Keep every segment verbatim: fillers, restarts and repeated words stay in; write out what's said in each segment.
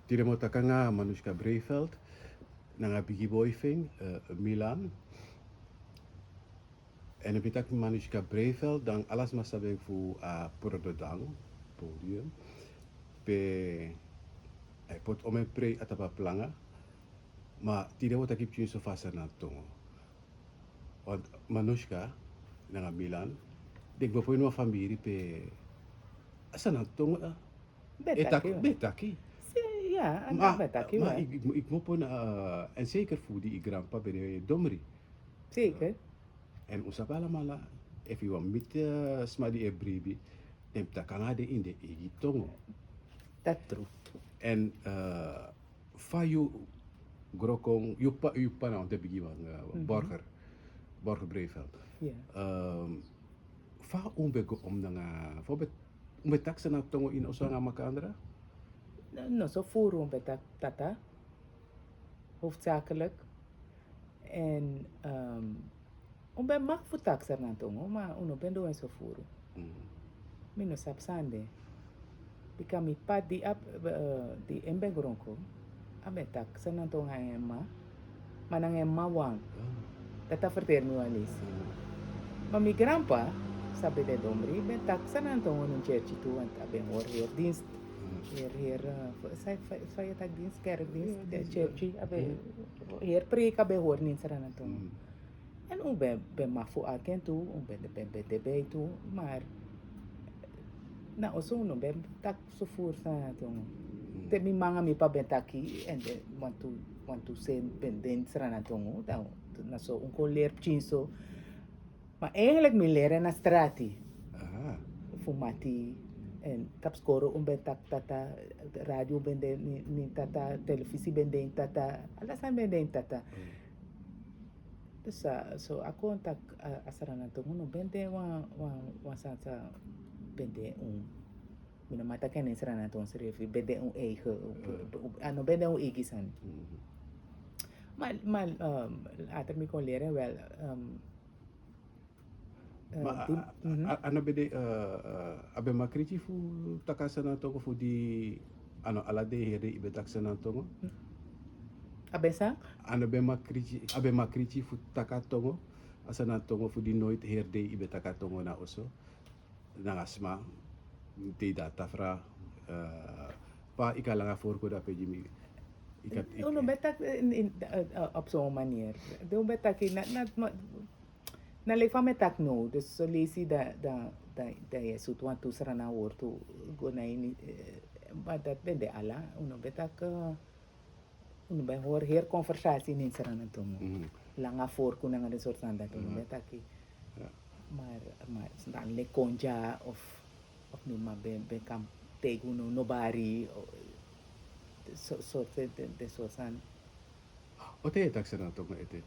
Tide mi o taki nanga Manushka Breiveld, nanga bigi boi fu en, eh, Milan. Èn efu mi taki Manushka Breiveld, dan ala sma sabi en fu a prododan, podium. Pe a e poti omeni prei na tapu a planga. Ma tide mi o taki pikinso fu a Sranan tongo. Want Manushka nanga Milan, den kmopo ini wan famiri pe a Sranan tongo, eh, ben e taki, taki, ben e taki. Si, ya, a Ma, ben e taki, ma ya. ik, ik, ik kmopo na, eh, en zeker fu di i granpa ben de Domri. Zeker. Èn un sabi alamala, efu i wani miti, eh, sma di e bribi, den mus taki nanga den ini den eigi tongo. Dati tru. Èn, eh, fa yu gro kon, yu pa, yu pa na wan fu den bigiwan, eh, Mhm. Borger, Borger Breiveld. Ya. Ehm, fa un ben go om nanga, fa un ben, un ben taki Sranan tongo ini oso nanga makandra? No, no so furu un ben taki tata. Hoofdzakelijk. Èn, ehm, un ben mag fu taki Sranan tongo, ma un no ben du en so furu. Mm. Mi no sabi san de. Bika mi pa di a, eh, di en ben gronko, a ben taki Sranan tongo nanga en mma, ma nanga en mma wan. Mm. Dati a ferteri mi wan leisi. Mm. Ma mi granpa, san ben de Domri, ben taki Sranan tongo na church tu, want a ben hori heri dienst. Mm. Heri, heri, eh, fa, fa, fa yu e taki dienst, kerkdienst, Ya, de dienst, ya. Church, a ben, Mm. heri preek a ben hori na ini Sranan tongo. Mm. Èn un ben, ben mag fu arki en tu, un ben, ben, ben de bij tu, maar na oso un no ben taki so furu Sranan tongo. Mm. Te mi mma nanga mi pa ben taki, èn den wantu, wantu se ben de ini Sranan tongo, dan na so un kon leri pikinso. Ma eigenlijk mi leri en na strati. Aha. Fu mati, èn tapu skoro un ben taki tata, radio ben de, na ini tata, telefisi ben de ini tata, ala sani ben de ini tata. Mm. Dus, eh, so a kon taki, eh, a Sranan tongo no ben de wan, wan, wan sani san ben de un, mi no man taki na ini Sranan tongo srefi, ben de un eigen, Mm. a no ben de un eigi sani. Mhm. Ma, ma, ehm, later mi kon leri en wel, ehm, eh, Ma a, di, a, mhm. a, a no ben de, eh, eh, a ben makriti fu taki a Sranan tongo fu di, a no ala dei heri dei i ben taki Sranan tongo? A ben san? A no ben makriti, a ben makriti fu taki a tongo, a Sranan tongo fu di noiti heri dei i ben taki a tongo na oso. Nanga sma, te i de na tafra, eh, fa i kan langa voorbeeld dape gi mi. I kan, i Un no ben taki, eh, in, in, eh, eh, op zo'n manier. Un ben taki, na, na, ma, na leki fa mi e taki now. Dus so leisi dan, dan, dan, dan yu e sutu wantu Sranan wortu go na ini, eh, ma dati ben de ala. Un no ben taki, eh, un no ben hori heri conversatie na ini Sranan tongo. Mhm. Langa voorku nanga den sortu sani dati un no Mhm. ben taki. Ya. Maar, maar dan leki kon dya of, of mi mma ben, ben kan taigi unu no bari, o, so, so, den, den, den sortu sani. O te yu e taki Sranan tongo ete?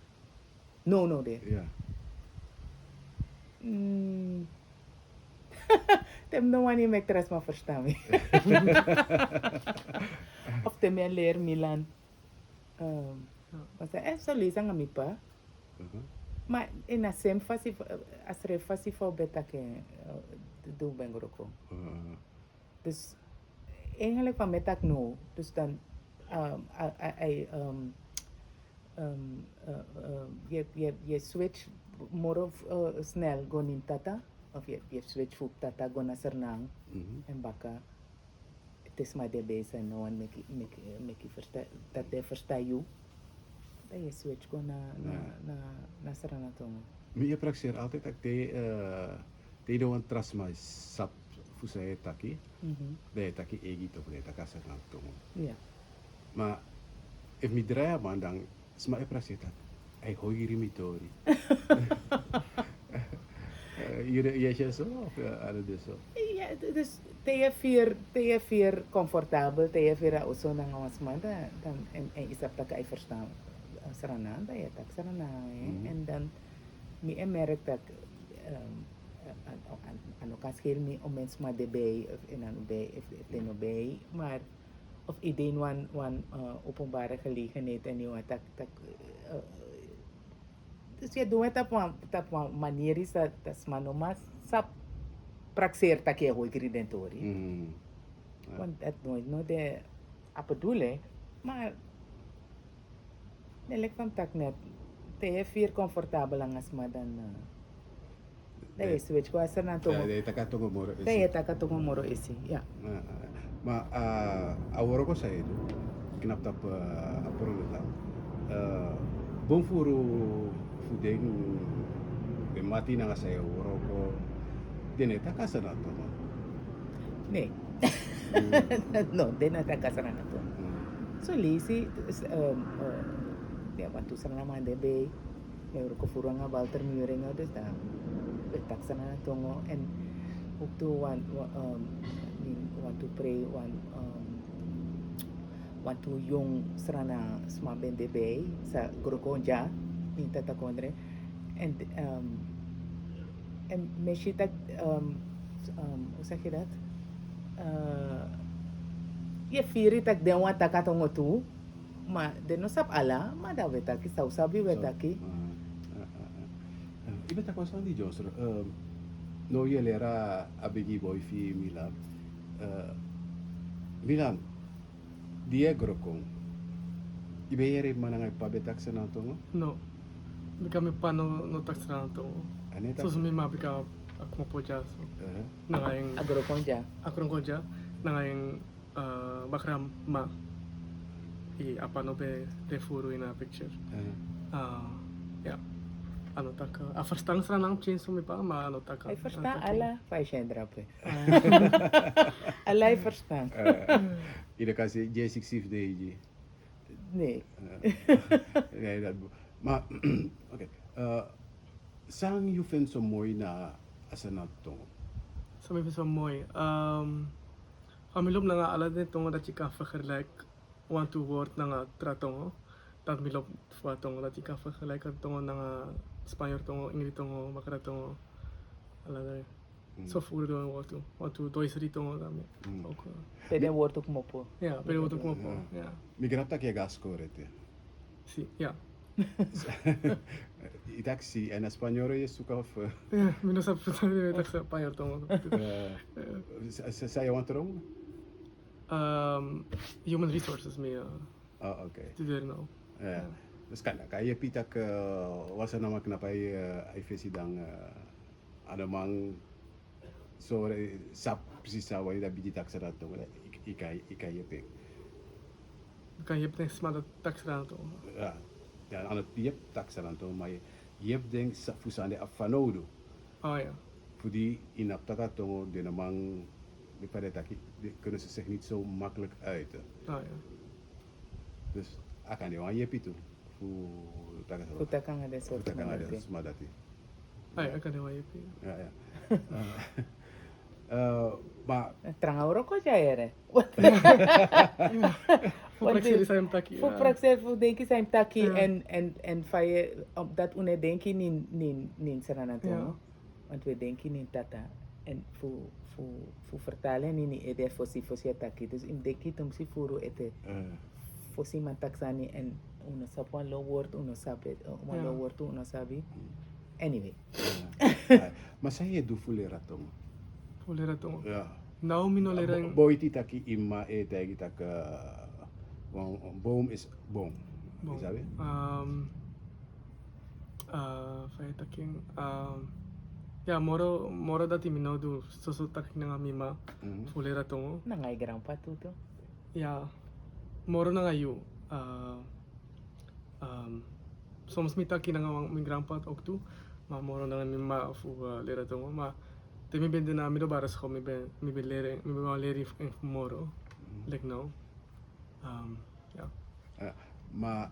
No, no de. Ya. Mm. Te mi no wani meki tra sma ferstan mi. Of te mi e leri Milan. Ehm, want a e solusi nanga mi pa. Mhm. Ma ini a sem fasi, a srefi fasi fa un ben taki, eh, di un ben gronko. Mhm. Dus, eigenlijk fa mi e taki now. Dus dan, ehm, a, a, a, ehm, ehm, eh, eh, yu e, yu e, yu e switch moro, eh, snel go na tata, of yu e, yu e switch fu tata go na Sranan, Mhm. èn baka te sma de bezig, no wani meki, meki, meki ferstan, dati den ferstan yu. Dan yu e switch go na, na, Ya. na, na Sranan tongo. Mi e prakseri altijd taki te, eh, te yu no wani tra sma sabi fu san yu e taki, Mhm. dan yu e taki eigi tongo, dan yu e taki a Sranan tongo. Ya. Ma efu mi drai a man, dan sma e prakseri taki a e hori mi tori. Eh, yu e, yu e si so, of, eh, a no de so? Ya, d-, dus te yu e firi, te yu e firi comfortabel, te yu e firi a oso nanga wan sma, dan, dan, èn, èn yu sabi taki a e ferstan, eh, Sranan, dan yu e taki Sranan, eh. Mhm. Èn dan mi e merk taki, ehm, a, a, a, a no kan skeri mi omeni sma de bij, of, èn a no bij, efu, efu den no bij, maar of yu de ini wan, wan, eh, openbare gelegenheid èn yu wani taki, taki, eh, dus yu e du en tapu wan, tapu wan manieri san, san sma no man sabi prakseri taki yu e hori den tori. Mm. Ya. Want dati no, no de, A bedoel, hè. Maar, nee, lijkt van tak net. Te je vier comfortabel aan als maar dan. Dan je switch qua Sernantongo. Dan je taka tongo moro isi. Dan je taka tongo moro isi, ja. Ma a woroko san yu du, knap tapu a proleta. Bon furu fu den, den mati nanga san yu e woroko, den no e taki a Sernantongo? Nee. No, den no e taki a Sernantongo. So leisi, ya, wantu Sernantongo man de bij. Mi e wroko furu nanga Walter Muringa, dus dan we taki Sernantongo. En ook tu wan, wan, um, wantu prei, wan, um, wantu yong Srana sma ben de bij, sa grokonja, in tata kondre. En, um, en mi si tak, um, um, hoe zeg je dat? Uh, je firi tak den wan taki a tongo tu. Ma den no sabi ala, ma dan we taki, san un sabi we taki. Yu ben taki wan sani, Joseph. No, yu e leri a bigi boi fu yu, Milan. Milan, di yu e gro kon, yu ben yere yu mama nanga yu papa ben taki Sernantongo? No. Bika mi papa no, no taki Sernantongo. Soso mi mama bika a kmopo dya so. Nanga en. A grokonja. A grokonja. Nanga en. Bakram ma. A papa no ben de furu ini a picture. Ya. A no taki, a ferstan Sranan pikinso, mi papa, ma a no taki. A ferstan ala, fa yu si en drape. Ala a ferstan. Yu no kan si J six F D G. Nee. Nee, dat bo-, maar, oké. San yu feni so moi na a Sernantongo? San mi feni so moi? Fa mi lobi nanga ala den tongo dati yu kan vergelijk wantu word nanga tra tongo. Dati mi lobi fu a tongo dati yu kan vergelijk a tongo nanga Spanyor tongo, Ingri tongo, Bakra tongo. Ala den. So furu den wortu. Wantu doisri tongo dan mi. Pe den wortu kmopo. Ya, pe den wortu kmopo. Mi grap taki yu e go na skoro ete. Si, ya. Yu taki si, èn na Spanyor yu e suku of? Mi no sabi fu taki Spanyor tongo. San yu wani tron? Human resources mi. Studeri now. Dus kan, kan yepi tak, wan Sranan man knapu a yu fesi dan a no man so sabi precies san a wani, dan bigin taki Sranan tongo, dan yu kan, yu kan yepi en. Yu kan yepi den sma dati taki Sranan tongo. Ya, a no yepi taki Sranan tongo, ma yepi den fu san den abi fanowdu. Fu di yu no abi tata tongo, den no man, mi papa e taki, den kunnen ze zich niet zo makkelijk uiten. Dus a kan de wan yepi tu fu taki Sranan. Fu taki nanga den sortu sma dati. Ai, a kan de wan yepi. Ya, ya. Ma tranga wroko dya yere. Fu prakseri san yu mus taki. Fu prakseri, fu denki san yu mus taki. En, en, en fa yu, dati un no e denki nin, nin, nin Sranan tongo. Want we denki nin tata. En fu, fu, fu vertalen nin ede fosi, fosi a taki. Dus yu mus denki tumsi furu ete. Fosi man taki sani en un no sabi wan lo word, un no sabi, wan lo word un no sabi. Anyway. Ma san yu e du fu leri a tongo? Fu leri a tongo? Ya. Now mi no leri en. Boiti taki yu mama e taigi taki wan boom is boom. Yu sabi? Fa yu e taki en? Ya, moro, moro dati mi no du soso taki nanga mi mama fu leri a tongo. Nanga yu granpa tu tu. Ya, moro nanga yu. Soms mi taki nanga mi granpa ook tu, ma moro nanga mi mama fu leri a tongo. Ma te mi ben de na middelbare school, mi ben, mi ben leri, mi ben wani leri en fu moro. Like now. Ya. Ma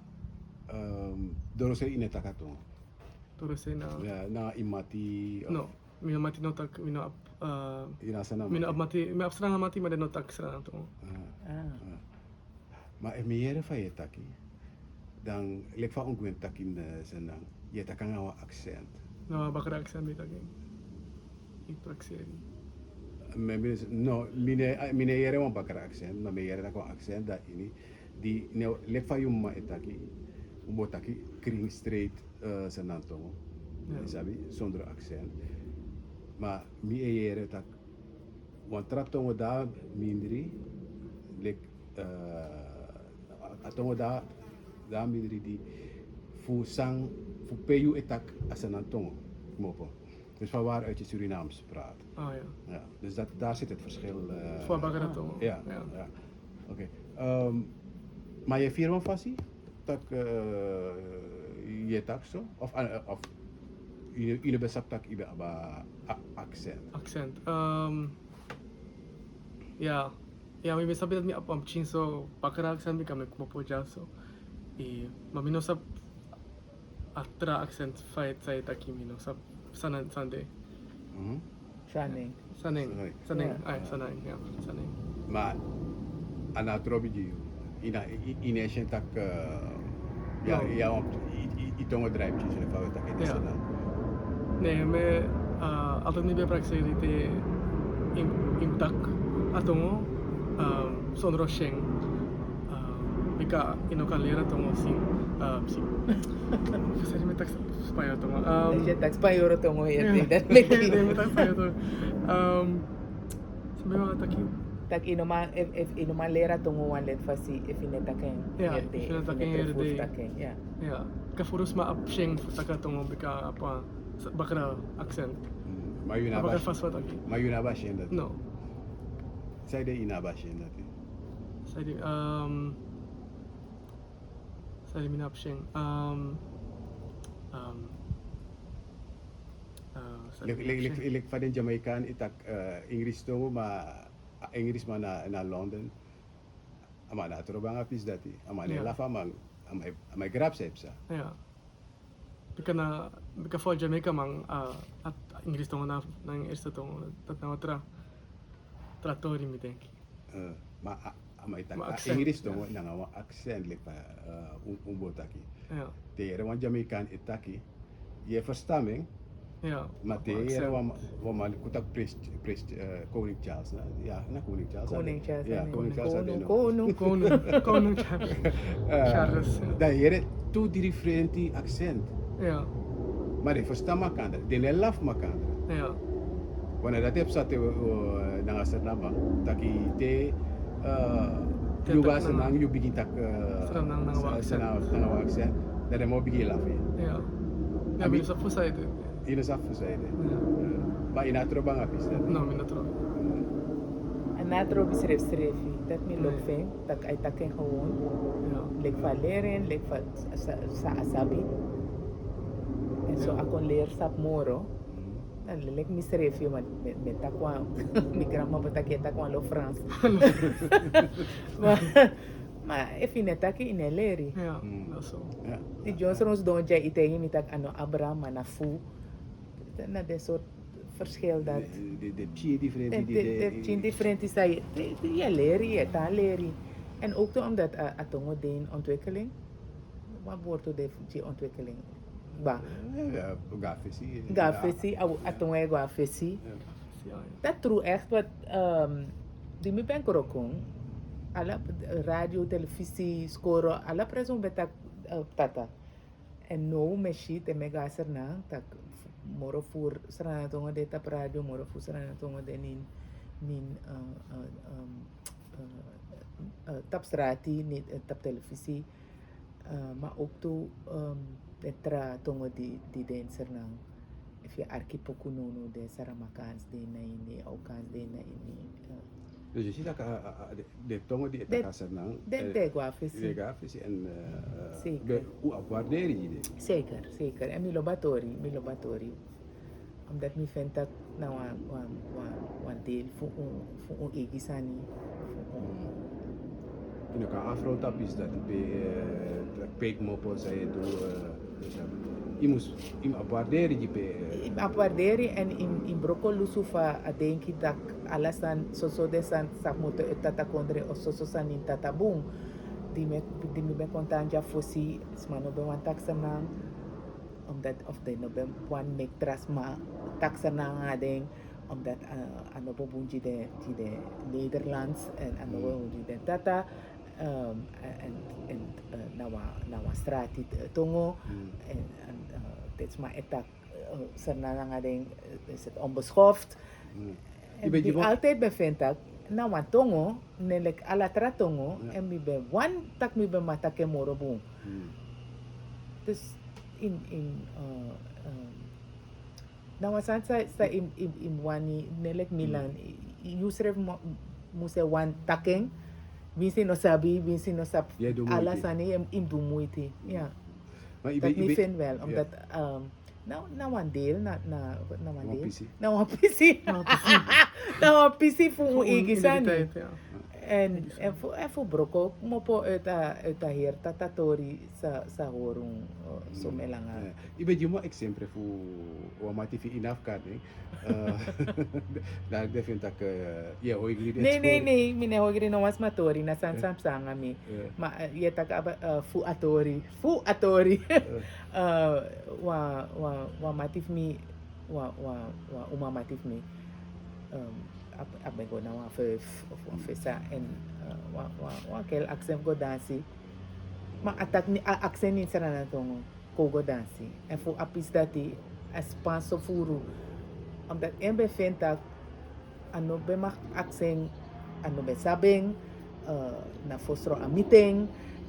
dorosei yu no e taki a tongo? Dorosei na? Ya, na yu mati of? No, mi no mati no taki, mi no abi, mi no abi mati, mi abi Sranan mati, ma den no taki Sranan tongo. Ma efu mi yere fa yu e taki, dan leki fa un gwe taki na Sranan, yu e taki nanga wan accent. Na wan Bakra accent mi e taki. Yu prakseri. No, mi no e, mi no e yere wan Bakra accent, ma mi e yere taki wan accent dati ini. Di, no, leki fa yu mama e taki, un bo taki kring straight Sranan tongo. Yu sabi, sondro accent. Ma mi e yere taki wan tra tongo dati mindri, leki, Tongo da, da mindri di fu san, fu pe yu e taki a Sranan tongo kmopo. Dus van waaruit je Surinaams praat. Oh ja. Ja, dus dat, daar zit het verschil. eh, Voor Bakra tongo. Ja, ja. Oké. Ehm, maar je firma fasi, tak, eh, je tak zo? Of, eh, of je, je besap tak ibe aba a- accent. Accent. Ehm, ja. Ja, mi ben sabi dat mi abi pikin so Bakra accent, mi kan meki kmopo dya so. I, ma mi no sabi a tra accent fa e taki, mi no sabi san, san de. Mhm. Saning. Saning. Saning. Saning. Ja. Ah, Saning. Ja, Saning. Maar a no trobi gi yu. Yu no, yu, yu no e si en tak, eh, ya, No. Ya, want yu, yu, yu tongo drijf yu, so fa wi taki Ja. Sranan. Nee, mi, eh, altijd mi ben prakseri te yu, yu taki a tongo, ehm, sondro syen. Ehm, bika yu no kan leri a tongo sin. Ehm, sin. Sorry, mi taki Spanyol tongo. Ehm, Dus je taki Spanyol tongo hier, Ja. die dat meki. Nee, mi taki Spanyol tongo. Ehm, so mi wani taki. Tak' yu no man, efu, efu yu no man leri a tongo wan leti fasi, efu yu no e taki en. Ja, Heri de, efu yu no e taki en, efu yu no heri e de. Taki en, ja. Ja, ka furu sma abi syen fu taki a tongo bika a abi Bakra accent. Mm, maar yu A no Bakra abi, fasi fu taki. Maar yu no abi syen dati. No. Sanede yu no abi syen dati. Sanede, ehm, sanede mi no abi syen. Ehm, ehm, eh, sanede Leki, mi no leki, abi leki, syen. Leki fa den Jamaican e taki, eh, Engris tongo, maar a Engrisman na, na London. A man no e trobi nanga pisi dati. A man no e Ja. Lafu, a man, a man, a man e grab san e psa. Ja. Bika na, bika fu Jamaica man, a, a Engris tongo na, na en eerste tongo, dati na wan tra, tra tori mi denki. Eh, maar a, a man e taki Maar a accent, Engris tongo ja. Nanga wan accent leki fa, eh, un, un bo taki. Ja. Te yu yere wan Jamaican e taki, yu e ferstan en, Ja. maar te yu yere wan, wan man kon taki prince, prince, eh, Koning Charles, no? Ja, na Koning Charles. Koning Charles, Ja, nee. Koning Charles. Koning, No. Koning. Koning, Koning Charles. Eh, Charles, ja. Dan yu yere tu different accent. Ja. Maar den ferstan makandra, den no e lafu makandra. Ja. Wan dati e psa te, eh, nanga Sranan man, taki te, eh, Te yu go taki Sranan, nanga yu bigin taki, eh, Sranan nanga wan accent. Sranan nanga wan accent, dan den man o bigin lafu. Ja. Ja, Ami- mi no sabi fu san ede. Yu no sabi fu san ede. Ja. Maar yu no e trobi nanga pisi dati. No, mi no trobi. A no e trobi srefsrefi, dati mi lobi Nee. fu en, tak' a e taki en gewoon. Ja. Leki fa a leri en, leki fa san, san a sabi. En so Ja. a kon leri sabi moro. Mm. Dan leki mi srefi, ma mi, mi e taki wan, mi granmama taki, e taki wan lo Frans. Ma, ma efu yu no e taki, yu no e leri. Ja, Mm. dat is zo. Ja. Di Jones Rons don dya, yu taigi mi taki a no Abraham, ma na fu. Na den sort verschil dati. De, de, de pikin different Den, di den, de den pikin different san yu, yu, yu e leri, yu e tan leri. En ook tu omdat a, a tongo de in ontwikkeling. Wan bortu de gi ontwikkeling. Ba. Ja, go na fesi. Go na fesi, a, a tongo e go na fesi. Ja. Ja, ja. Dati true echt, want, ehm, di mi ben krokon, ala radio, telefisi, skoro, ala presi un ben taki, eh, tata. En now mi e si te mi e go na Sranan, tak' moro furu Sranan tongo de tapu radio, moro furu Sranan tongo de na ini, na ini, eh, eh, ehm, eh, eh, tapu strati, na ini, eh, tapu telefisi. Eh, ma ook tu, ehm, den tra tongo di, di de na Sranan. Efu yu e arki poku nownow, den Saramacans de na ini, Aukans de na ini, eh. Dus yu si tak' a, a, a, den, den tongo di e Den, taki a Sranan, den, eh, den go na fesi. Den go na fesi en, eh, Zeker. ben, un abi wardering fu den. Zeker, zeker. En mi lobi a tori, mi lobi a tori. Omdat mi vind dat na wan, wan, wan, wan deel fu un, fu un eigi sani. Fu un. Yu no kan afrontu a pisi dati pe, eh, pe yu kmopo san yu e du, eh, yu mus, yu mus abi wardering gi pe, eh. Yu mus abi wardering en yu, yu mus broko lusu fu a denki tak' ala sani, soso den sani sa kmoto uit tata kondre of soso sani na tata bun. Di mi, di mi ben kon tan dya fosi, sma no ben wani taki Sranan. Omdat, of den no ben wani meki tra sma taki Sranan nanga den, omdat, eh, a no bo bun gi den, gi den Nederlands, en a no bo bun gi den tata, ehm, en, en, eh, na wan, na wan strati, eh, tongo, Mm. en, en, eh, den sma e taki, eh, Sranan nanga den, eh, is het onbeschoft. Mm. En Yu ben di gi wan altijd ben vind dat, na wan tongo, ne leki ala tra tongo, èn mi ben wani tak' mi ben man taki en moro bun. Dus in, in, eh, eh, na wan sani san, san in, in, in wani, ne leki Milan, yu srefi mu, mu se wani taki en, winsi no sabi, winsi no sabi, ala sani, in, in du muiti. Ya. Dat mi feni wel, omdat, ehm, na, na wan deel, na, na, na wan deel. Na wan pisi. Na wan pisi fu un eigi sani. En, en fu, en fu broko kmopo uit a, uit a heri tata tori sa, sa hori un, eh, so melanga. Yu ben gi mi wan eksempel fu wan mati fu yu na Afkadin. Eh, dan den feni tak', eh, yu e hoigri den tori. Nee, nee, mi no e hoigri no wan sma tori, na sani san psa nanga mi. Ma, eh, yu e taki fu a tori, fu a tori. Eh, wan, wan, wan mati fu mi, wan, wan, wan uma mati fu mi. Ehm, a, a ben go na wan fest of wan fesa en, eh, wan, wan, wan kel aksi en fu go dansi. Ma a taki, a aksi en ini Sranan tongo, kon go dansi. En fu a pisi dati, a span so furu. Omdat en ben feni tak' a no ben mag aksi en, a no ben sabi en, eh, na fosro a miti en,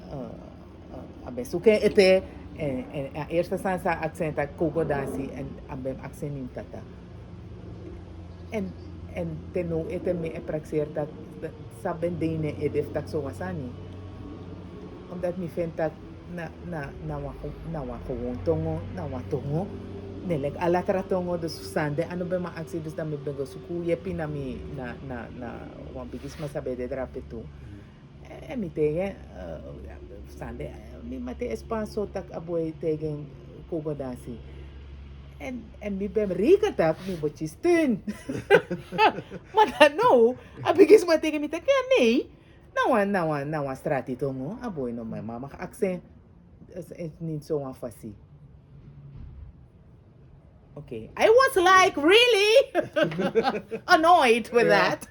eh, eh, a ben suku en ete, en, en a eerste sani san a aksi en tak' kon go dansi, en a ben aksi en na en tata. En, en te now ete mi e prakseri tak', san ben de ini en ede fu taki so wan sani. Omdat mi feni tak' na, na, na wan, na wan gewoon tongo, na wan tongo. Ne leki ala tra tongo, dus fu san de a no ben man aksi, dus dan mi ben go suku yepi na mi, na, na, na wan bigisma san ben de drape tu. Eh, mi tegen, eh, san de, eh, mi mati e span so tak' a boi tegen kon go dansi. En, en mi ben reken tak' mi bo kisi steun. Ma dan now, a bigisma tegen mi taki, nee, na wan, na wan, na wan strati tongo, a boi no man, man mag aksi en, eh, eh, ini so wan fasi. Okay. I was like, really? Annoyed with that.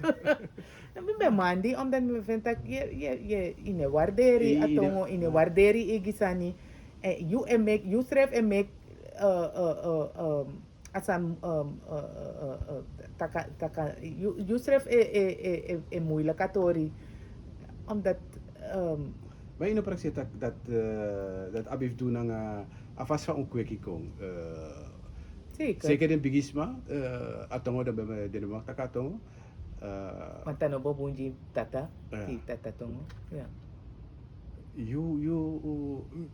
Dan mi ben mandi, omdat mi ben feni tak' yu, yu, yu, yu no e warderi a tongo, yu no e warderi yu eigi sani. Eh, yu e meki, yu srefi e meki, eh, eh, eh, ehm, a sani, ehm, eh, eh, eh, eh, taka, taka, yu, yu srefi e, e, e, e, e moeilijk a tori. Omdat, ehm, Ma yu no prakseri tak' dat, eh, dat abi fu du nanga a fasi fa un kweki kon. Eh, zeker. Zeker den bigisma, eh, a tongo den ben, den no man taki a tongo. Eh, want a no bo bun gi tata, gi tata tongo. Ya. Yu, yu,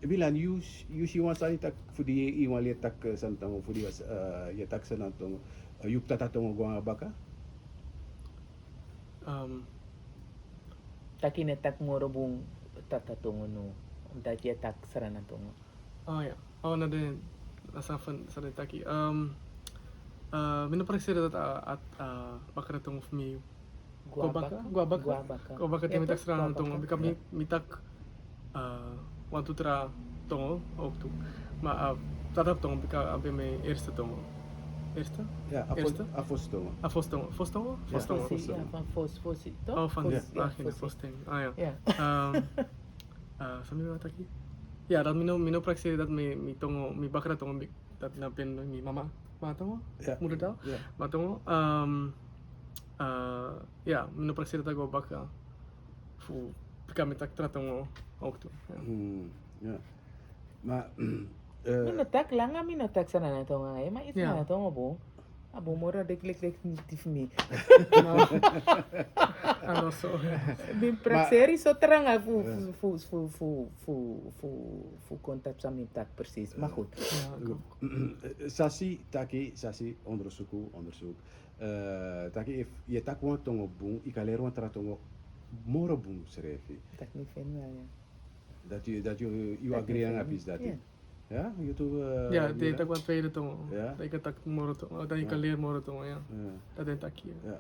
Milan, yu, yu si wan sani tak' fu di yu wani leri taki, eh, Sranan tongo, fu di, eh, yu e taki Sranan tongo, eh, yu tata tongo go nanga baka? Ehm, taki yu no e taki moro bun tata tongo now, omdat yu e taki Sranan tongo. Oh ya. Oh, na den, na san fu, san den taki. Ehm, eh, mi no prakseri dati a, a, a bakra tongo fu mi. Go baka, go baka. Go baka. Go baka te mi taki Sranan tongo, bika mi, mi taki, eh, wantu tra tongo, ook tu. Ma, eh, tata tongo, bika a ben mi eerste tongo. Eerste? Ya, a fosi, eerste? A fosi tongo. A fosi tongo. Fosi tongo? Ya, fosi tongo. Fosi, ya, van fosi, fosi, toch? Oh, van, fosi, ya, fosi. Fosi tongo. Ah, ya. Ya. Ehm, eh, san mi wani taki? Ya, dati mi no, mi no prakseri dati mi, mi tongo, mi bakra tongo, mi, dati na ben mi mama, mama tongo, ya, moedertaal. Ya. Mama tongo. Ehm, eh, ya, mi no prakseri dati go baka fu, bika mi taki tra tongo ook tu. Ya. Hmm, ya. Ma, eh, mi no taki langa, mi no taki Sranan tongo, eh, ma yu Sranan tongo bun. A bun moro dan leki, leki, leki di fu mi. No. A no so. Mi prakseri so tranga fu, fu, fu kon tapu san mi taki precies. Ma goed. Ya, go. Sasi taki, Sasi ondersuku, ondersuku. Eh, taki efu yu e taki wan tongo bun, yu kan leri wan tra tongo moro bun srefi. Dati mi feni wel, ya. Dati, dati yu, yu agree nanga a pisi dati. Ya. Ya, yu tu, eh, ya, den e taki wan tweede tongo. Ya. Dan yu kan taki moro tongo, dan yu kan leri moro tongo, ya. Ya. Dati den taki, ya. Ya.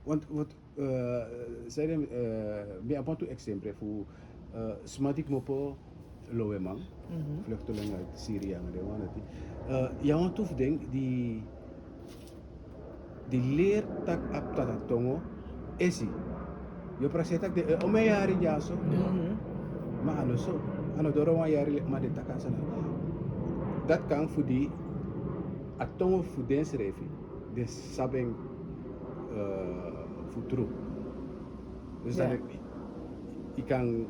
Want, want, eh, san ede, eh, mi abi wantu eksempel fu, eh, sma di kmopo loweman, vluchteling uit Syrië nanga den wan dati. Eh, yu abi wantu fu den di di leri taki a tata tongo esi. Yu o prakseri taki den e omeni yari dyaso. Ma a no so. A no doro wan yari, ma den taki a sani. Dati kan fu di a tongo fu densrefi, den sabi en, eh, fu tru. Dus dan yu kan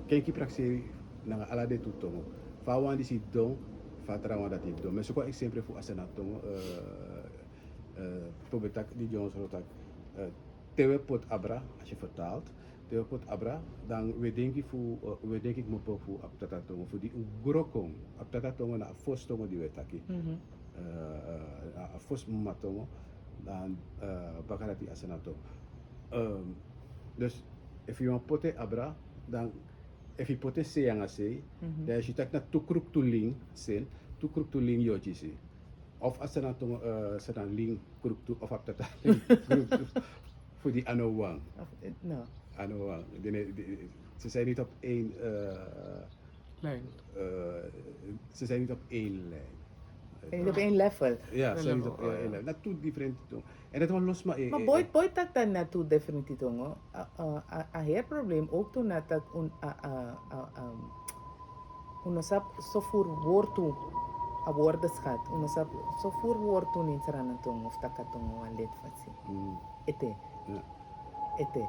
kenki prakseri nanga ala den tu tongo. Fa a wan disi don, fa a tra wan dati don. Mi e suku wan eksempel fu a Sranan tongo, bijvoorbeeld taki di Jones ro taki, te we poti abra, als je vertaalt, te we poti abra, dan we denki fu, we denki kmopo fu a Tata tongo, fu di un gro kon. A Tata tongo na a fosi tongo di we taki. A fosi mama tongo, dan baka dati a Sranan tongo. Dus efu yu wani poti en abra, dan efu yu poti en sei nanga sei, dan yu si taki na tu kruktu lin, sen, tu kruktu lin yu o kisi. Of a Sranan tongo, Sranan lin kruktu, of a Tata lin kruktu. Fu di a no wan. A no wan. Ze zijn niet op één lijn. Ze zijn niet op één lijn. Ze zijn niet op één level. Ja, ze zijn niet op één level. Na tu different tongo. En dat wan los ma e. Ma boy, boy tak dan na tu different tongo. A, a, a, a her probleem ook tu na tak un, a, a, a, a, un no sabi so furu wortu, a woordenschat. Un no sabi so furu wortu nin Sranan tongo of Tata tongo wan leti fasi. Ete. Ete.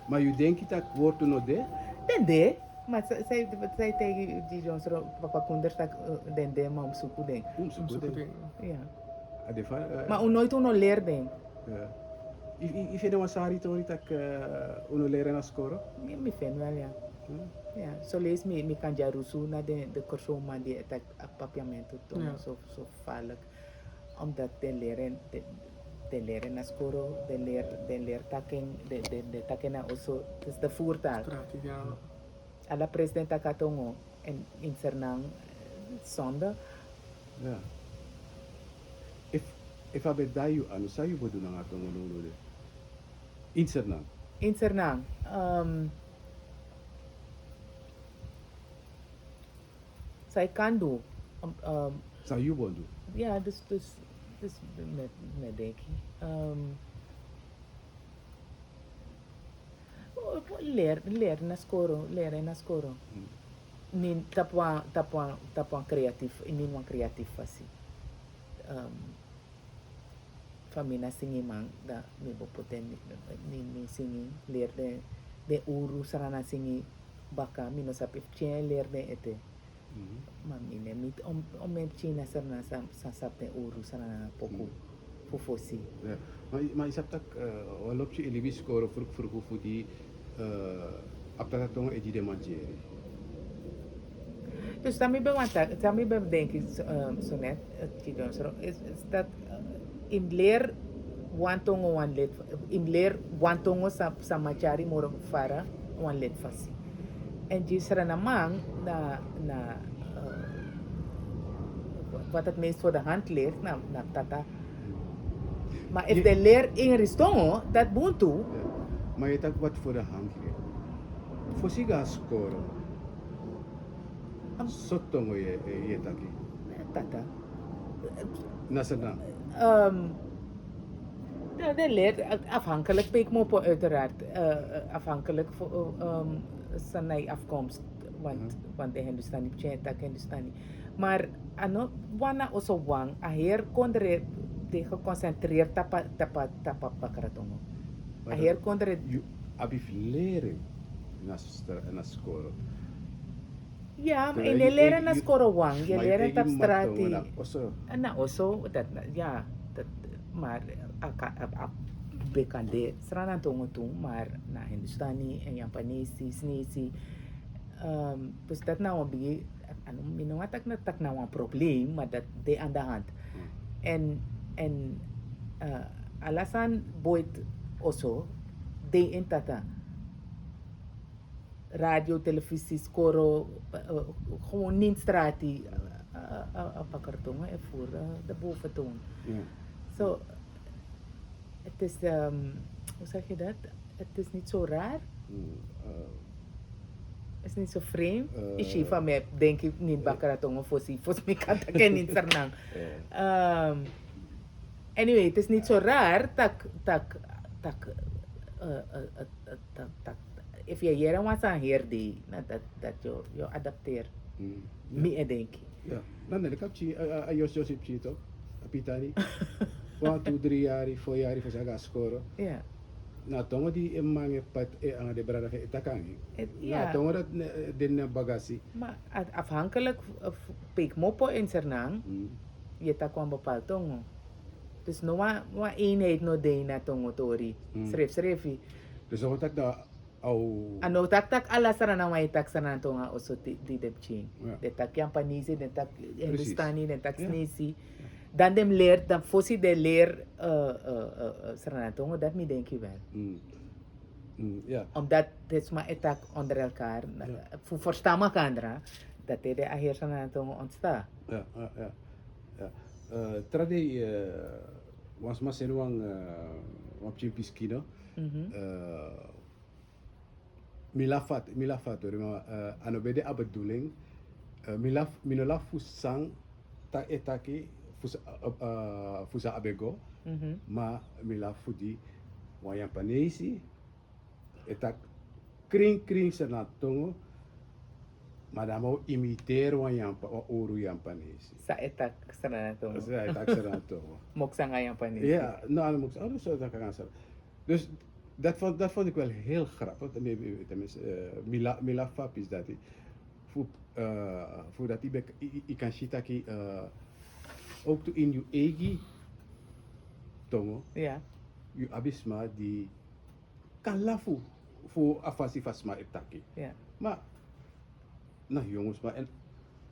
Ma yu denki tak wortu no de? Den de. Ma sai, sai, sai taigi di Jones ro papa Kunders tak den de, ma un suku den. Un suku den. Ya. A de fa, ma un noiti un no leri den. Yu feni wan sari tori tak un no leri na skoro? Mi feni wel, ya. Ya, soleisi mi, mi kan dyarusu na den, den Kòrsowman di e taki a papiamentu tongo so, so gevaarlijk. Omdat den leri en, den, den leri en na skoro, den leri, den leri taki en, den, den, den taki en na oso, dus de voertaal. Ala president taki a tongo, en in Sranan, zonde. Ya. Efu, efu a ben dai yu anu, san yu bo du nanga tongo no no de? In Sranan. In Sranan. San yu kan du. San yu bo du. Ya, dus, dus, dus mi, mi denki. Leri, leri na skoro, leri na skoro. Nin tapu wan, tapu wan, tapu wan creatief, nin wan creatief fasi. Fa mi na singiman, dan mi bo poti en, mi, mi singi, leri den, den uru Sranan singi baka, mi no sabi fu tyari leri den ete. Ma mi no e miti on, on men pikin na Sranan san, san sabi den uru Sranan poku fu fosi. Ma, ma yu sabi tak', wan lobi pikin e libi skoro fruku fruku fu di a Tata tongo e gi den mantieri. Dus san mi ben wani taki, san mi ben denki so net, Tidon Sro, is, is dat yu mus leri wan tongo wan leti, yu mus leri wan tongo san, san man tyari moro fara wan leti fasi. En gi Srananman na, na wat het meest voor de hand ligt, na, na Tata. Ma efu den leri Ingris tongo, dati bun tu. Ma yu e taki wat voor de hand ligt. Fosi yu go na skoro, sortu tongo yu e, yu e taki? Tata. Na Sranan. Den, den leri afhankelijk pe yu kmopo, uiteraard. Afhankelijk fu san na yu afkomst. Want, want den Hindustani pikin e taki Hindustani. Maar a no wan na oso wan, a heri kondre de geconcentreerd tapu a, tapu a, tapu a bakra tongo. A heri kondre. Yu abi fu leri na skoro. Ya, ma yu no e leri na skoro wan, yu e leri tapu strati. Na oso, dati na, ya, dati, maar a, a, a, a bekande Sranan tongo tu, maar na Hindustani en Japanesi, Sinesi. Dus dati na wan bigi, mi no wani taki na, taki na wan probleem, maar dati de aan de hand. En, en ala sani boiti oso, de ini Tata. Radio, televisi, skoro, gewoon nin strati, a bakra tongo e voer de boventoon. So, het is, hoe zeg je dat? Het is niet zo raar. Het is niet zo vreemd. Isi fa mi e denki nin bakra tongo fosi, fosi mi kan taki en nin Sranan. Anyway, het is niet zo raar tak, tak, tak, tak, tak, efu yu e yere wan sani heri dei, na dati, dati yu, yu adapteri. Mi e denki. Ya, dan den kan pikin, a, a, a yosi yosi pikin toch, a pitani. Wan, tu, dri yari, fo yari, fosi a go na skoro. Ya. Na tongo di e mama e pati e anga den brada fu en e taki nanga en. Na tongo dati den na bagasi. Ma afhankelijk, pe yu kmopo in Sranan, yu e taki wan bepaalde tongo. Dus no wan eenheid no de ini a tongo tori. Srefsrefi. Dus a wani taki na a no taki tak' ala Sranan wan e taki Sranan tongo na oso di den pikin. Den taki Yapanesi, den taki Hindustani, den taki Snesi. Dan den mus leri, dan fosi den leri Sranan tongo, dati mi denki wel. Omdat den sma e taki onder elkaar, fu ferstan makandra, dati ede a heri Sranan tongo ontstan. Tra dei wan sma seni wan pikin pisi kino. Mi lafu a tori, ma a no ben de a bedoeling. Mi no lafu fu san e taki, fu san a ben go. Ma mi lafu fu di wan Yapanesi e taki krin krin Sranan tongo. Ma dan a man o imiteri wan Yampa, wan oru Yapanesi. San e taki Sranan tongo? San e taki Sranan tongo? Moksi nanga Yapanesi. Ya, no, a no moksi, a no so taki nanga Sranan. Dus dat vond, dat vond ik wel heel grappig. Tenminste, mi lafu fu a pisi dati. Fu dati yu kan si taki, ook tu ini yu eigi tongo, yu abi sma di kan lafu fu a fasi fa sma e taki. Ma na yongu sma, en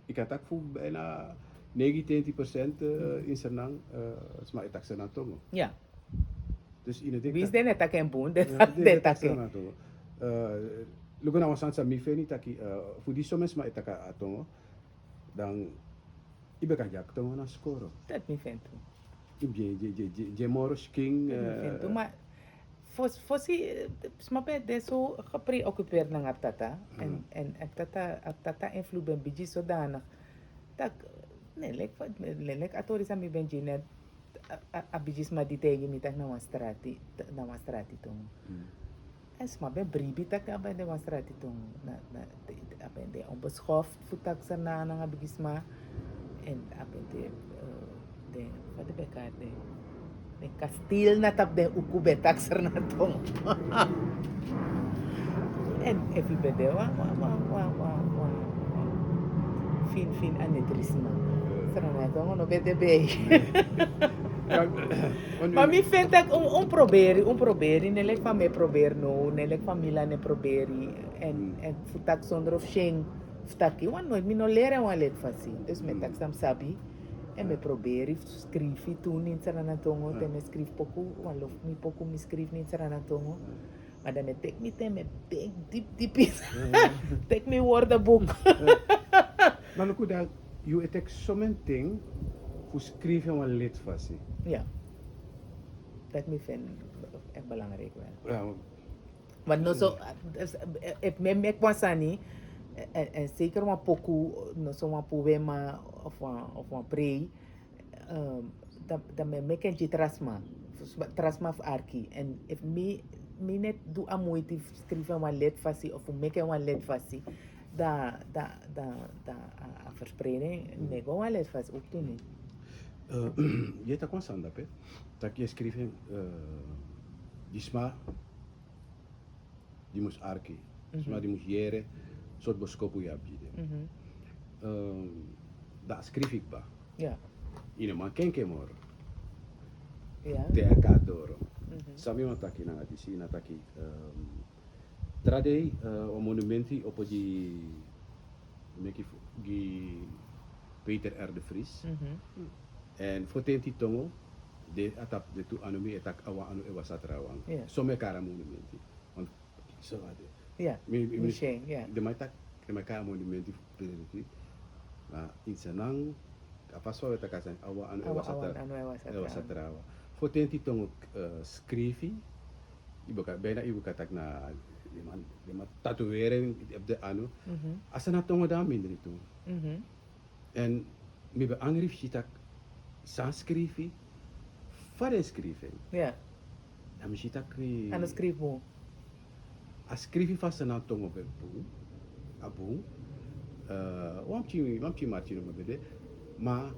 yu kan taki fu bijna negentig procent in Sranan, sma e taki Sranan tongo. Dus yu no denki winsi den e taki en bun, den e taki Sranan tongo. Luku na wan sani san mi feni taki, fu di somen sma e taki a tongo, dan yu ben kan dyaki tongo na skoro. Dati mi feni tu. Yu ben de moro skin. Ma fosi, fosi sma ben de so gepreoccupeerd nanga a tata. En a tata, a tata invloed ben bigi zodanig tak' ne leki a tori san mi ben gi net. A bigisma di taigi mi tak' na wan strati, na wan strati tongo. En sma ben bribi tak' a ben de wan strati tongo. A ben de onbeschoft fu taki Sranan nanga bigisma. En a ben de, den fa den ben kari den, den kastil na tapu den uku ben taki Sranan tongo. En efu yu ben de wan, wan, wan, wan, wan, wan fin fin anetrisma, Sranan tongo no ben de bei. Ma mi feni tak' un, un proberi, un proberi, ne leki fa mi e proberi now, ne leki fa Milan e proberi. En, en fu taki sondro fu syen, fu taki wan noiti, mi no leri en wan leti fasi. Dus mi e taki san mi sabi. En mi e proberi fu skrifi tu na ini Sranan tongo, te mi e skrifi poku, wan lo fu mi poku mi skrifi na ini Sranan tongo. Ma dan mi e teki mi ten, mi e begi dipi dipi. Teki mi woordenboek. Ma luku dan, yu e teki somen ten fu skrifi en wan leti fasi. Ya. Dati mi feni echt belangrijk wel. Want no so, efu mi e meki wan sani, en, en zeker wan poku, no so wan poema of wan, of wan prei, dan, dan mi e meki en gi tra sma, tra sma fu arki. En efu mi, mi no e du a moiti fu skrifi en wan leti fasi of fu meki en wan leti fasi, dan, dan, dan, dan a, a verspreiding no e go wan leti fasi ook tu niet. Yu e taki wan sani dape, tak' yu e skrifi en gi sma di mus arki, sma di mus yere sortu boskopu yu abi gi den. Dan a skrifi kba. Yu no man kenki en moro. Te a kon na doro. San mi wani taki nanga disi na taki, tra dei wan monumenti opo gi, meki fu, gi Peter R. de Vries. En fu tenti tongo de a tapu de tu anu, mi e taki a wan anu e wasi a trawan. So mi e kari a monumenti. Want so a de. Mi, mi, den man e taki, den man e kari a monumenti fu Peter de Vries. Ma ini Sranan, a fasi fa wi e taki a sani, a wan anu e wasi a trawan. Fu tenti tongo skrifi, yu ben kan, bijna yu ben kan taki na den man, den man tatoeëring op den anu. A Sranan tongo de a mindri tu. En mi ben angri fu si tak' san skrifi, fa den skrifi en. Dan mi si tak' a no skrifi bun. A skrifi fu a Sranan tongo ben bun, a bun. Wan pikin, wan pikin marki no mi ben de. Ma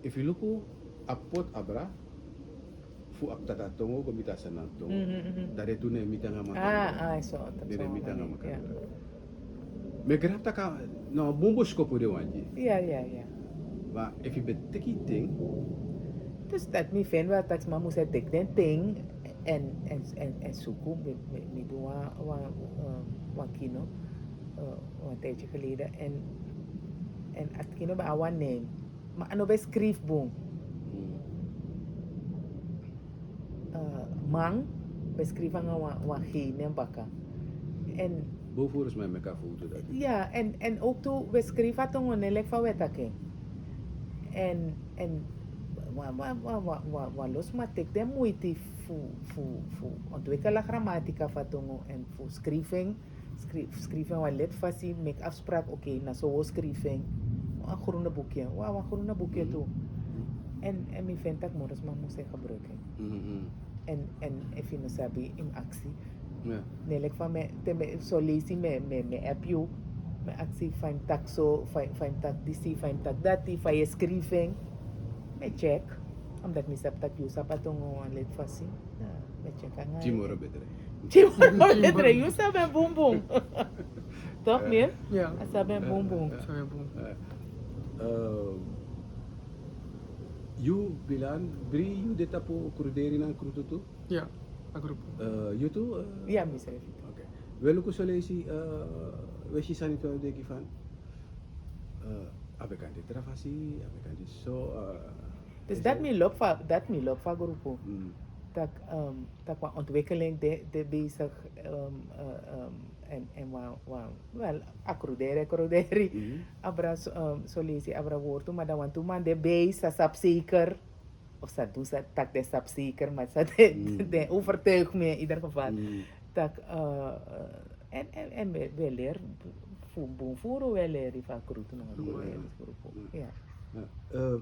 efu yu luku a poti abra, Fu akta dati tongo go miti a Sranan tongo. Mhm, mhm. Dan den tu no e miti nanga makandra. Ah, ah, so, den no e miti nanga makandra. Mi e grap taki na wan bun boskopu den wani gi. Ya, ya, ya. Ma efu yu ben teki yu ten. Dus dati mi feni wel taki sma mus e teki den ten èn, èn, èn, èn suku, mi, mi, mi du wan, wan, eh, wan kino, eh, wan tijdje geleden. Èn, èn a kino ben abi wan nen. Ma a no ben skrifi bun. Eh, man, ben skrifi nanga wan, wan G nen baka. Èn bun furu sma e meki a foto dati. Ya, èn, èn ook tu, we skrifi a tongo nen leki fa we taki en. Èn, èn wan, wan, wan lo sma teki den muiti fu, fu, fu ontwikkel a gramatika fu a tongo èn fu skrifi en, skri-, skrifi en wan leti fasi, meki afspraak, oké, na so wi o skrifi en. Wan groene boekje, wan, wan groene boekje tu. Èn, èn mi feni taki moro sma mus e gebruiki en. Èn, èn efu yu no sabi, yu mus aksi. Nen leki fa mi, te mi, son leisi mi, mi, mi app yu, mi aksi fa yu mus taki so, fa yu, fa yu mus taki disi, fa yu mus taki dati, fa yu e skrifi en. Mi e check, omdat mi sabi taki yu sabi a tongo wan leti fasi. Mi e check nanga yu. Tien moro betre. Tien moro betre, yu sabi en bun bun. Toch, Neil? Ya. A sabi en bun bun. Ya, ya. Sabi en bun. Ya. Eh, yu, Bilan, Bri, yu de tapu Kruderi nanga Krutu tu? Ya, a grupu. Eh, yu tu, eh? Ya, mi srefi. Oké. We luku son leisi, eh, we si sani fu a denki fan. Eh, a ben kan de tra fasi, a ben kan de so, eh, dus dati mi lobi fu a, dati mi lobi fu a grupu. Mm. Taki, ehm, taki wan ontwikkeling de, de bezig, ehm, eh, ehm, èn, èn wan, wan, wel, a Kruderi, Kruderi. Mhm. Abra so, ehm, son leisi, abra wortu, ma dan wantu man de bezig, sa sabi zeker. Of sa du sa taki den sabi zeker, ma sa den, den overtuig mi in ieder geval. Taki, eh, eh, èn, èn, èn we, we leri fu bun furu, we leri fu a Krutu nanga Kruderi grupu. Ya. Ya. Eh,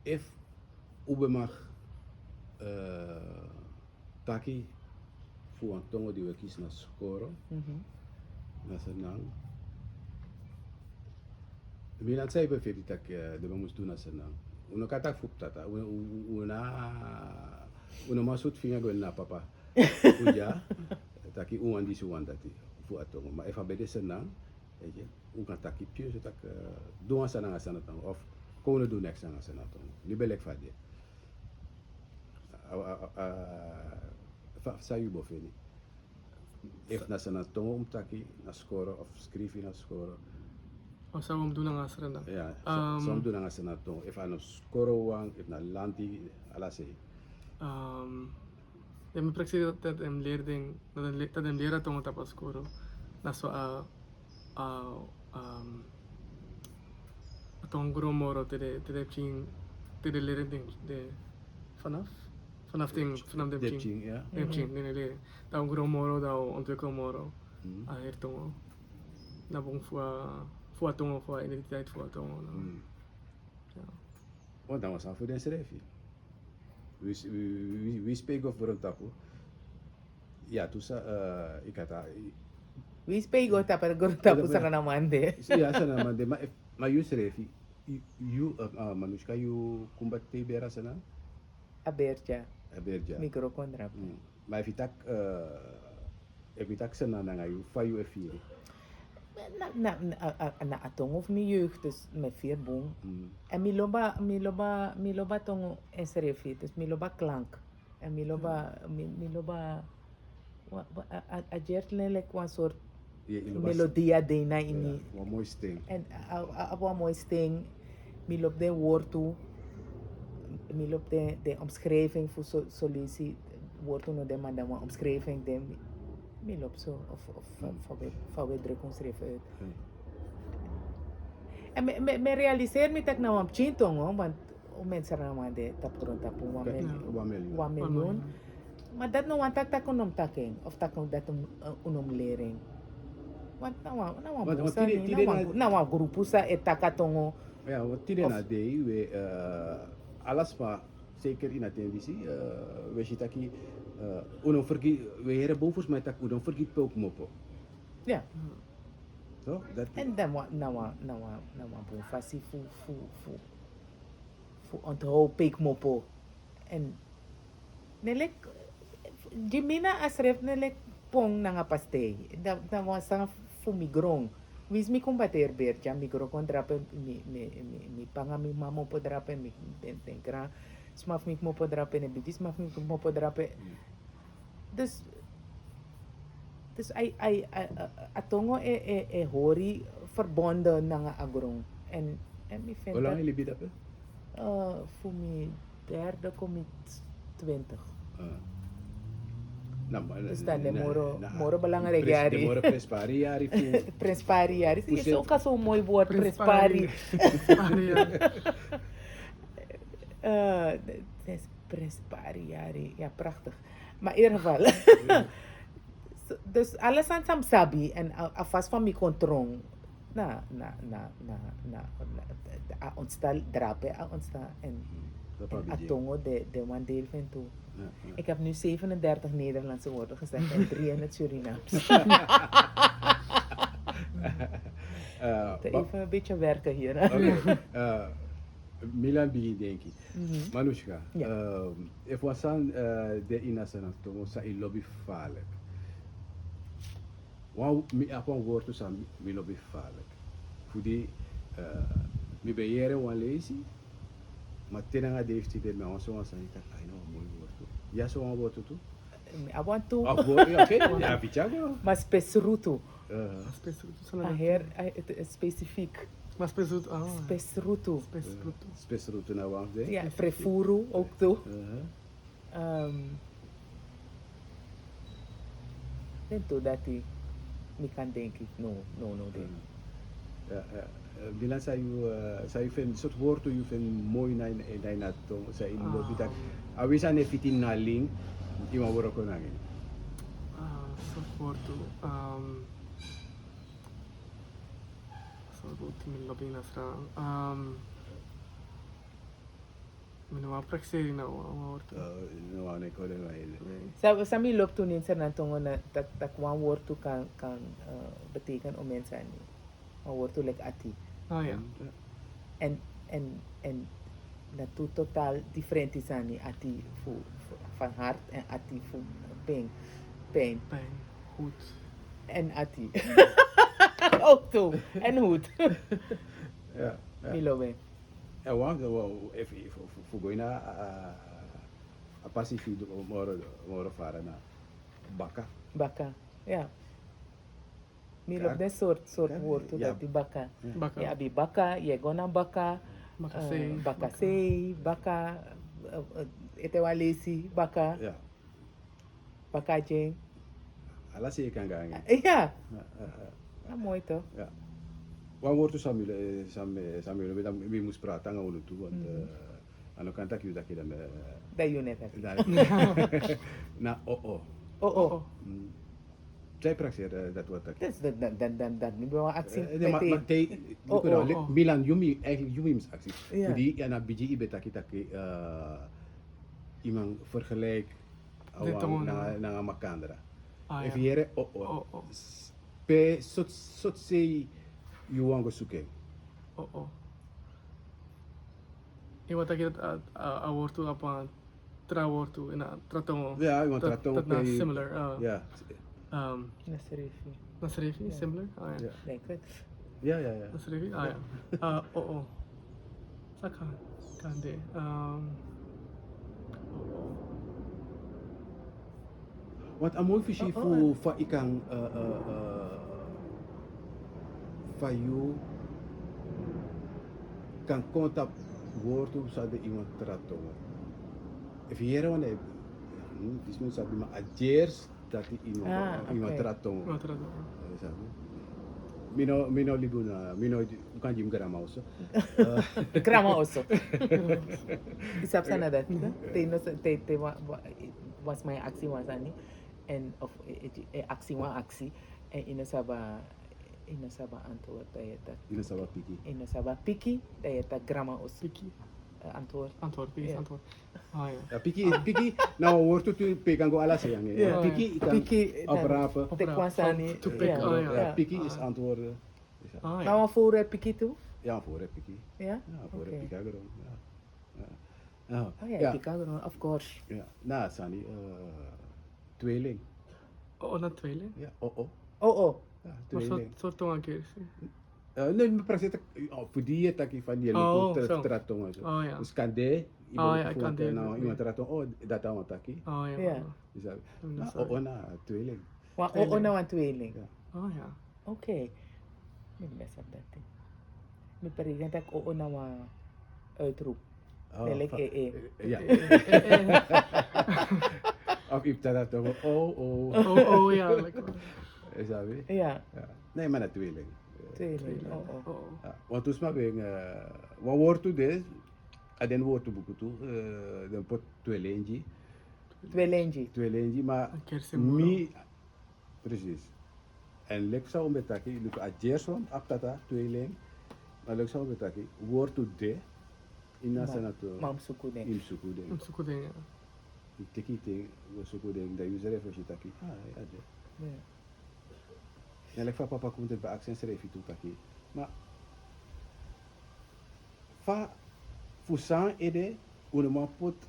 efu un ben mag, eh, taki fu wan tongo di un e kisi na skoro, mhm, na Sranan. Mi nanga san yu ben feni taki, eh, den man mus du na Sranan. Un no kan taki fu ptata. Un, un, un na, un no man sutu finga go ini na papa. Un dya, taki un wani disi, un wani dati fu a tongo. Ma efu a ben de Sranan, un kan taki pio so taki, eh, du wan sani nanga Sranan tongo. Of kon un no du neks nanga Sranan tongo. Libelek fa a de. A, a, a, a, fa, san yu bo feni. Efu na Sranan tongo un mus taki na skoro of skrifi na skoro. O san un mus du nanga Sranan. Ya, san, san un mus du nanga Sranan tongo. Efu a no skoro wan, efu na lanti, ala sei. Ehm, ya, mi prakseri dati den mus leri den, dati den le-, dati den mus leri a tongo tapu a skoro. Na so a, a, ehm, a tongo gro moro te den, te den pikin, te den leri den, den vanaf, vanaf den, vanaf den pikin. Den pikin, ya. Den pikin, den leri. Dan un gro moro, dan un ontwikkel moro. Mhm. A heri tongo. Na bun fu a, fu a tongo, fu a identiteit fu a tongo, no? Mhm. Ya. Want dan wan sani fu densrefi. Wi, wi, wi, wi spe go fu grontapu. Ya, tu sa, eh, yu kan taki, wi spe go tapu grontapu, Sranan man de. Ya, Sranan man de, ma, ma yu srefi, yu, yu, eh, eh, Manushka, yu kumba te beri a Sranan? A beri dya. A beri dya. Mi gro kon drape. Mm. Ma efu yu taki, eh, efu yu taki Sranan nanga yu, fa yu e firi? Na, na, na, a, a, na a tongo fu mi jeugd, dus mi e firi bun. Mm. Èn mi lobi a, mi lobi a, mi lobi a tongo ensrefi, dus mi lobi a klank. Èn mi lobi a, mi, mi lobi a, wa-, wa-, a, a, a gertlen leki wan sort melodia de na ini. Ya, wan moi sten. Èn a, a, a, wan moi sten. Mi lobi den wortu. Mi lobi den, den omschrijving fu so, son leisi wortu no de, ma dan wan omschrijving de. Mi, mi lobi so, of, of fa, fa we, fa we druk onsrefi uit. Hmm. Èn mi, mi, mi realiseri mi taki na wan pikin tongo, want un mensi na wan de tapu grontapu, wan mil-, wan miljoen. Wan miljoen. Ma dati no wani taki taki un no mus taki en, of taki dati un, eh, un no mus leri en. Want na wan, na wan bun sani, na wan, na wan grupu san e taki a tongo. Ya, want tide na dei we, eh, ala sma, zeker ini a ten disi, eh, we si taki, eh, un no mus fergiti, we yere bun fu sma e taki un no mus fergiti pe un komopo. Ya. Toch? Dati. Èn dan wan, na wan, na wan, na wan bun fasi fu, fu, fu, fu onthoud pe yu kmopo. En ne leki, gi mi na a srefi ne leki pon nanga pastei. Dan wan sani fu mi gron. Winsi mi kon bateri beri dya, mi gron kon drape, mi panga mi mama opo drape, mi den gran sma fu mi kmopo drape, ne bigi sma fu mi kmopo drape. Dus dus a tongo e hori verbonden nanga a gron. En mi vind dat fu mi derde komi twintig. Dus dan de moro belangrijk yari. Prenspari yari. Is ook al zo'n mooi woord, prenspari. Prenspari yari. Ja, prachtig. Maar in ieder geval. Dus alles aan sam sabi en alvast van mi kon trong. Na na na na na a ontstal drape a ontstal en a tongo de de wan deel vind toe. Ik heb nu zevenendertig Nederlandse woorden gezegd en drie in het Surinaams. Even een beetje werken hier. Milan bigin denki. Manushka, efu wan sani de ini a sani tongo san yu lobi falik. Wan mi abi wan wortu san mi lobi falik. Fu di mi ben yere wan leisi. Ma te nanga de yu fu tide mi a wan so wan sani taki a ini wan moi wortu. Yu a so wan wortu tu? Mi abi wan tu. Ma spesrutu. A heri specifiek. Ma spesrutu. Spesrutu. Spesrutu na wan fu de. Prefuru ook tu. Den tu dati mi kan denki. No no no den. Milan san yu fen sortu wortu yu fen moi na ini a tongo san yu lobi taki a win san ne fiti na lin. Yu man wroko nanga en. Sortu wortu. Sortu wortu mi lobi na sran. Mi no wan prakseri na wan wortu. No wan na yu kore na yu. San mi lobi tu nin sernan tongo na taki wan wortu kan kan beteken omen sani. Wan wortu leki ati. En en en na tu total diferenti sani, ati fu van hart en ati fu pin. Pin. Goed. En ati. Ook tu. En goed. Mi lobi. En wan efu fu go ini a pasi fu yu moro fara na baka. Baka. Ya. Mi lobi den sortu sortu wortu dati baka. Yu abi baka, yu e go na baka. Bakasei, baka. Ete wan lesi baka. Baka dyen. Ala sei kan gangi. Ya. A moi to. Wan wortu san mi lobi dan mi mus prati nanga unu tu want a no kan taki yu taki dan. Dan yu ne taki. Na o o. O o. San yu prakseri dati wani taki? Dan dan dan dan mi ben wani aksi. Milan yu mi mus aksi. Fu di yu na bigi yu ben taki taki yu man fergeliki nanga makandra. Efu yu yere o o. Pe sortu sei yu wani go suku en? O o. Yu wani taki dati a wortu abi wan tra wortu ini a tra tongo. Ya yu wani tra tongo pe yu. Similar. Ya. Na srefi. Na srefi similar. Denk het. Ya ya ya. Na srefi. O o. Saka kan de. Want a moi fisi fu fa yu kan fa yu kan kon tapu wortu san de ini wan tra tongo. Efu yu yere wan disi mi no sabi ma a dyers dati ini wan tra tongo. Mi no mi no libi unu mi no un kan gi mi grama oso. Grama oso. Yu sabi san na dati? Te yu no sa te te wan sma e aksi wan sani. En of e aksi wan aksi en yu no sabi a yu no sabi a antwoord dan yu e taki. Yu no sabi a piki. Yu no sabi a piki dan yu e taki grama oso. Piki. Antwoord. Antwoord piki is antwoord. Ya piki piki na wan wortu tu pe yu kan go ala sei anga en. Piki yu kan oprape. Teki wan sani. Piki is antwoord. Ma wan fowru e piki tu? Ya wan fowru e piki. Ya wan fowru e piki a gron. Oh, ya, ya. Tika, of course. Ya, na sani, eh, tweeling. Oh, na tweeling? Ya, oh, oh. Oh, oh. Ya, tweeling. Sortu wan kersi. Eh, nee, mi prakseri taki, oh, fu di yu e taki fa di yu e luku tra tongo so. Oh, ya. Dus kande, yu e luku fu wan tra tongo, oh, dati a wan taki. Oh, ya. Na, oh, oh, na tweeling. Wan oh, oh, na wan tweeling. Ya. Oh, ya. Oké. Mi no ben sabi dati. Mi prakseri taki oh, oh, na wan uitroep. Oh, leki eh, eh. Ya. Of yu e taki tongo, oh, oh. Oh, oh, ya, like. Yu sabi? Ya. Ya. Nee, ma na tweeling. Tweeling, oh, oh. Ya. Wantu sma ben, eh, wan wortu de, a den wortu buku tu, eh, den poti tweeling. Tweeling. Tweeling, ma mi, precies. En leki san un ben taki, luku a gerson abi tata, tweeling. Ma leki san un ben taki, wortu de, ini a sani dati. Ma un mus suku den. Yu mus suku den. Yu mus suku den, ya. Yu teki yu ten, go suku den, dan yu srefi o si taki, ah, a de. Ya. En leki fa papa Kunte ben aksi ensrefi tu taki, ma fa, fu san ede, un no man poti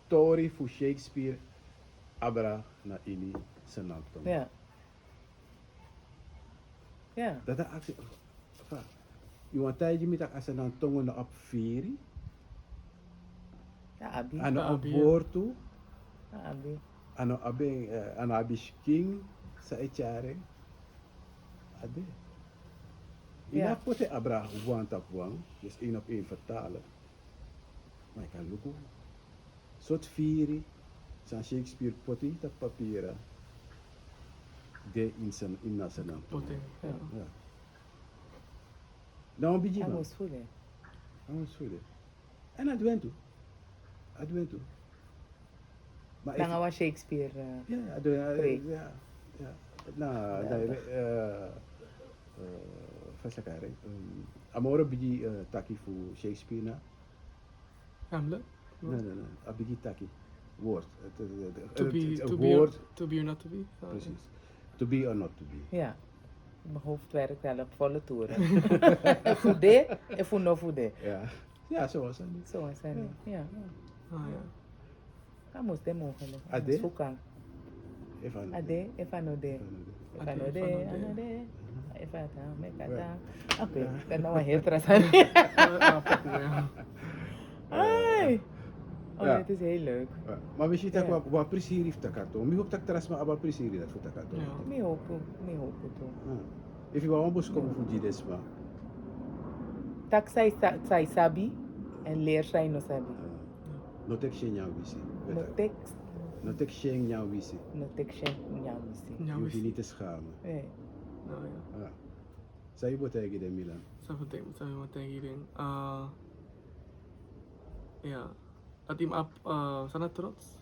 tori fu Shakespeare abra na ini Sranan tongo. Ya. Ya. Dati a aksi, fa, yu wani taigi mi taki a Sranan tongo no abi firi? A abi. A no abi wortu. A abi. A no abi, eh, a no abi skin, san e tyari en. A de. Yu no abi poti en abra wan tapu wan, dus één op één vertalen. Ma yu kan luku sortu firi san Shakespeare poti tapu papira, de ini Sranan, ini a Sranan tongo. Poti, ya. Ya. Na wan bigi man. A mus fu de. A mus fu de. En a du en tu. A du en tu. Ma nanga wan Shakespeare, eh, ya, a du en, eh, preek. Ya, ya. Na, na, eh, eh, fa sa kari, eh, a moro bigi, eh, taki fu Shakespeare na Hamlet? No, no, no. A bigi taki. Woord. Het, het, het, to be, to be or, to be or not to be. Precies. To be or not to be. Ja. Mijn hoofd werkt wel op volle toeren. Fu de, efu no fu de. Ja. Ja, zo was het. Zo was het. Ja. Ja. Ah, ja. A mus de mogelijk. A de? A mus fu kan. Efu a no de. A de, efu a no de. Efu a no de, a no de. Efu a tan, meki a tan. Oké, dan na wan heri tra sani. Ai. Oh, het is heel leuk. Ma mi si taki wan prisiri fu taki a tongo. Mi hopi taki tra sma abi a prisiri dati fu taki a tongo. Mi hopi, mi hopi tu. Efu yu wani wan boskopu fu gi den sma. Taki san yu sa, san yu sabi, èn leri san yu no sabi. No teki syen nyan wisi. No teki. No teki syen nyan wisi. No teki syen nyan wisi. Yu hoefi niti te schamen. Eh. San yu bo taigi den, Milan? San fu taigi, san yu bo taigi den? Ah, ya. Dati yu mus abi, ah, san na trots?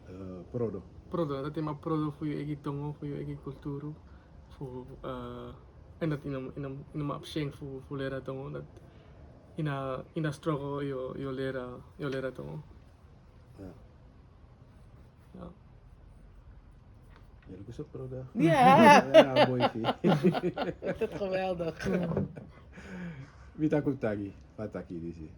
Eh, prodo. Prodo, dati yu mus abi prodo fu yu eigi tongo, fu yu eigi kulturu, fu, eh, èn dati yu no, yu no, yu no mus abi syen fu, fu leri a tongo, dati ini a, ini a struggle yu, yu o leri a, yu o leri a tongo. Ya. Ya. Yu luku so proud. Ya. Ya, boy, fi. Dat is geweldig. Mi taki un taki, fa taki disi.